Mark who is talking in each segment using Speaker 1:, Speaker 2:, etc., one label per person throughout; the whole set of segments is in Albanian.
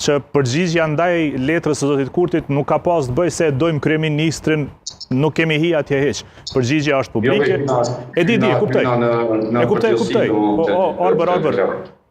Speaker 1: që përgjigja ndaj letrës së zotit Kurtit nuk ka pas të bëjë se e dojmë kryeministrin, nuk kemi hi atje hiç. Përgjigja është
Speaker 2: Jo,
Speaker 1: publike. E di, di, e kuptoj. E kuptoj, e kuptoj. Po, o, Arbër, Arbër,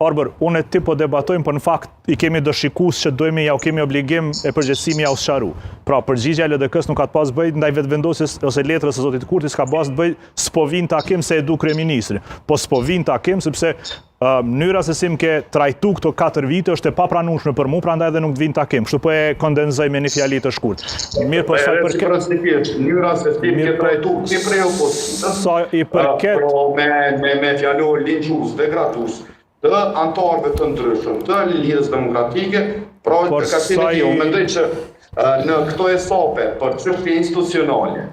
Speaker 1: Arbër, unë e ti po debatojmë, por në fakt i kemi do shikues që dojmë ja u kemi obligim e përgjegjësimi ja u sqaru. Pra, përgjigja e LDK-s nuk ka të pas bëj ndaj vetëvendosjes ose letrës së zotit Kurti, s'ka pas të bëj s'po vin takim se e du kryeministrin. Po s'po vin takim sepse uh, mënyra se si më ke trajtu këto 4 vite është e papranueshme për mua, prandaj edhe nuk të vin takim. Kështu po e kondenzoj me një fjali të shkurt. Mirë, po sa i përket
Speaker 2: Reciprocitetit, mënyra se si
Speaker 1: Mirë,
Speaker 2: ke
Speaker 1: po,
Speaker 2: trajtu ti prej opozitës,
Speaker 1: sa i përket
Speaker 2: pro me me me fjalor linçues, degradues të antarëve të ndryshëm të Lidhjes Demokratike, pra
Speaker 1: Por
Speaker 2: ka qenë
Speaker 1: sa
Speaker 2: i
Speaker 1: i-
Speaker 2: unë mendoj që ë, në këto hesape për çështje institucionale,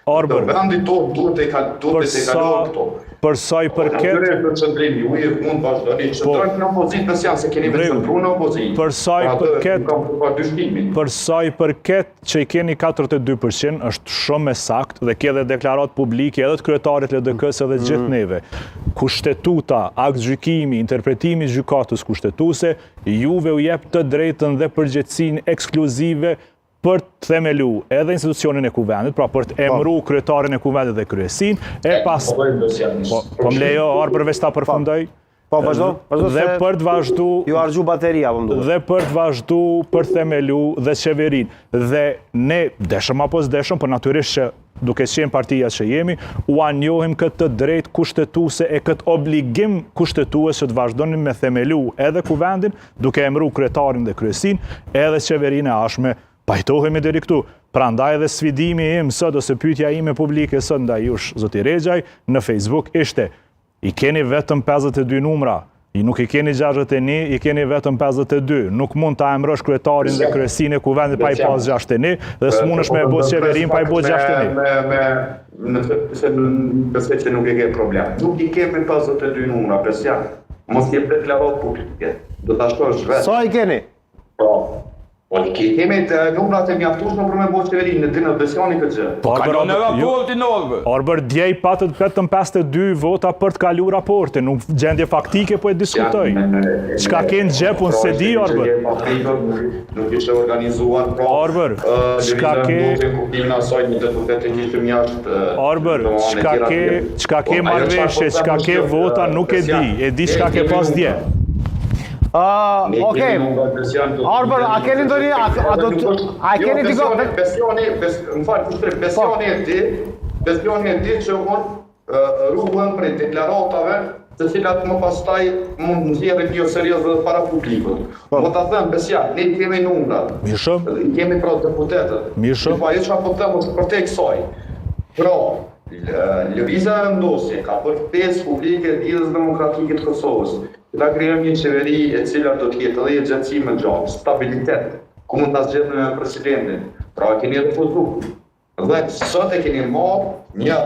Speaker 1: Arbër,
Speaker 2: të vendit tonë duhet të kal
Speaker 1: për
Speaker 2: duhet të
Speaker 1: sa
Speaker 2: kalojë këto.
Speaker 1: për sa i përket
Speaker 2: Natyrisht për qëndrim juaj mund vazhdoni qëndroni në opozitë nëse janë se keni
Speaker 1: Po. Rregull.
Speaker 2: vetëm në opozitë.
Speaker 1: Për sa i
Speaker 2: Pra, atë
Speaker 1: përket-
Speaker 2: nuk kam kurrë dyshtimin.
Speaker 1: Për sa i përket që i keni 42% është shumë e saktë dhe ke edhe deklarat publike edhe të kryetarit LDK-s edhe gjithë neve. Kushtetuta, aktgjykimi, interpretimi i gjykatës kushtetuese juve u jep të drejtën dhe përgjegjësinë ekskluzive për të themelu edhe institucionin e kuvendit, pra për të emru kryetarin e kuvendit dhe kryesin, e pas
Speaker 2: Po, bëjmë
Speaker 1: po, po më lejo Arbër veç ta përfundoj.
Speaker 3: Po, vazhdo, vazhdo
Speaker 1: Dhe
Speaker 3: se
Speaker 1: për të vazhdu
Speaker 3: ju harxhu bateria, po më duket.
Speaker 1: dhe për të vazhdu për themelu dhe qeverin. Dhe ne deshëm apo s'deshëm, por natyrisht që duke qenë partia që jemi, ua njohim këtë të drejtë kushtetuese e këtë obligim kushtetues që të vazhdonim me themelu edhe kuvendin, duke emru kryetarin dhe kryesin, edhe qeverinë e ardhshme. Pajtohemi deri këtu. Prandaj edhe sfidimi im sot ose pyetja ime publike sot ndaj jush, zoti Rexhaj, në Facebook ishte i keni vetëm 52 numra, i nuk i keni 61, i keni vetëm 52. Nuk mund ta emrosh kryetarin dhe kryesinë e kuvendit pa i pas 61 dhe s'mundesh me e bo qeverin pa i bo 61.
Speaker 2: Me, me, nëse se besoj që nuk e ke problem. Nuk i kemi 52 numra, Besian. Mos jep deklarat publike. Do ta shohësh vetë.
Speaker 3: Sa i keni?
Speaker 2: Po. Po i kemi të numrat e mjaftueshme për me bo qeverinë, në dinë Besiani këtë gjë.
Speaker 1: Po
Speaker 4: Kalon në
Speaker 1: jo,
Speaker 4: raportin Arbër.
Speaker 1: Arbër dje i patët vetëm 52 vota për të kalu raportin, nuk gjendje faktike po e diskutoj. Çka ke në xhep, unë s'e di, Arbër.
Speaker 2: Nuk ishte organizuar, pra.
Speaker 1: Arbër,
Speaker 2: ë,
Speaker 1: çka
Speaker 2: lëvizja
Speaker 1: ke-
Speaker 2: ndodhi në kuptimin asaj një deputet e kishim jashtë. ë,
Speaker 1: Arbër,
Speaker 2: domethënë,
Speaker 1: çka
Speaker 2: e tjera,
Speaker 1: ke,
Speaker 2: tjera.
Speaker 1: çka
Speaker 2: Po,
Speaker 1: ke
Speaker 2: ajo çfarë
Speaker 1: marrëveshje,
Speaker 2: po them
Speaker 1: çka
Speaker 2: është
Speaker 1: ke
Speaker 2: që,
Speaker 1: vota,
Speaker 2: ë,
Speaker 1: nuk e di.
Speaker 2: Besian,
Speaker 1: E di
Speaker 2: ne
Speaker 1: çka ke
Speaker 2: kemi
Speaker 1: pas dje.
Speaker 2: numra.
Speaker 3: Ah,
Speaker 2: Ne
Speaker 3: okej.
Speaker 2: kemi numra, Besian, do të
Speaker 3: Arbër, a keni ndonjë- a- a do të- a
Speaker 2: Jo,
Speaker 3: keni diko-
Speaker 2: Besiani, Besiani, Bes, më fal, kushtri, Besiani e di, Besiani e di që unë ë, ruhem prej deklaratave të cilat më pastaj mund të nxjerrin jo serioz edhe para publikut. Po ta them Besian, ne kemi numrat.
Speaker 1: Mirë shumë.
Speaker 2: Dhe i kemi pra deputetët.
Speaker 1: Mirë shumë.
Speaker 2: Po ajo çfarë po them është përtej kësaj. Pra, lë- Lëvizja e Vendosje ka bërë ftesë publike Lidhjes Demokratike të Kosovës. Që ta krijojmë një qeveri e cila do të ketë edhe agjenci më gjatë, stabilitet, ku mund ta zgjedhim me presidentin. Pra e keni refuzuar. Dhe sot e keni marrë një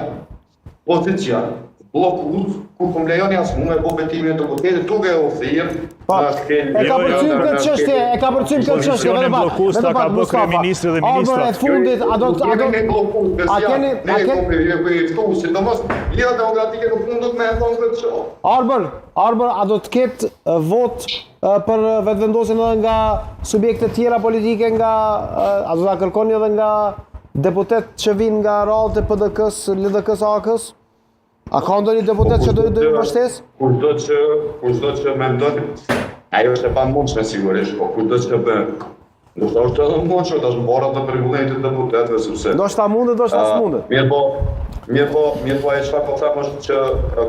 Speaker 2: pozicion bllokues ku po më lejoni as mua me bo betimin e deputetit duke u thirr
Speaker 3: Po,
Speaker 2: në shkelje-
Speaker 3: e ka
Speaker 1: Jo, jo,
Speaker 3: përcym
Speaker 2: në-
Speaker 3: këtë
Speaker 2: në
Speaker 3: çështje,
Speaker 2: shkelje-
Speaker 3: e ka përcym këtë çështje,
Speaker 1: Pozicionin
Speaker 3: vetëm pak,
Speaker 1: bllokues ta
Speaker 3: vetëm
Speaker 1: ka
Speaker 3: pak
Speaker 1: bë
Speaker 3: Mustafa.
Speaker 1: kryeministri dhe
Speaker 3: Arbër e
Speaker 1: ministrat.
Speaker 3: fundit, a do
Speaker 2: Nuk
Speaker 3: a do
Speaker 2: jemi ne bllokues,
Speaker 3: a
Speaker 2: Besian.
Speaker 3: keni
Speaker 2: Ne
Speaker 3: a keni
Speaker 2: kemi këtu, sidomos Lidhja Demokratike nuk mundet me e thonë këtë gjë.
Speaker 3: Arbër, Arbër, a do të ketë e, vot e, për vetëvendosjen edhe nga subjekte tjera politike nga e, a do ta kërkoni edhe nga deputet që vinë nga radhët e PDK-s, LDK-s, AAK-s? A ka ndonjë deputet që do do ju mbështes?
Speaker 2: Kushdo që, kushdo që mendon, ajo është e pamundshme sigurisht, po kushdo që bën, ndoshta është edhe mundshme, tash mbarat dhe rregullimit të deputetëve sepse
Speaker 3: Ndoshta mundet, ndoshta
Speaker 2: Ah,
Speaker 3: s'mundet.
Speaker 2: Mirë po, mirë po, mirë po ajo çfarë po them është që ë,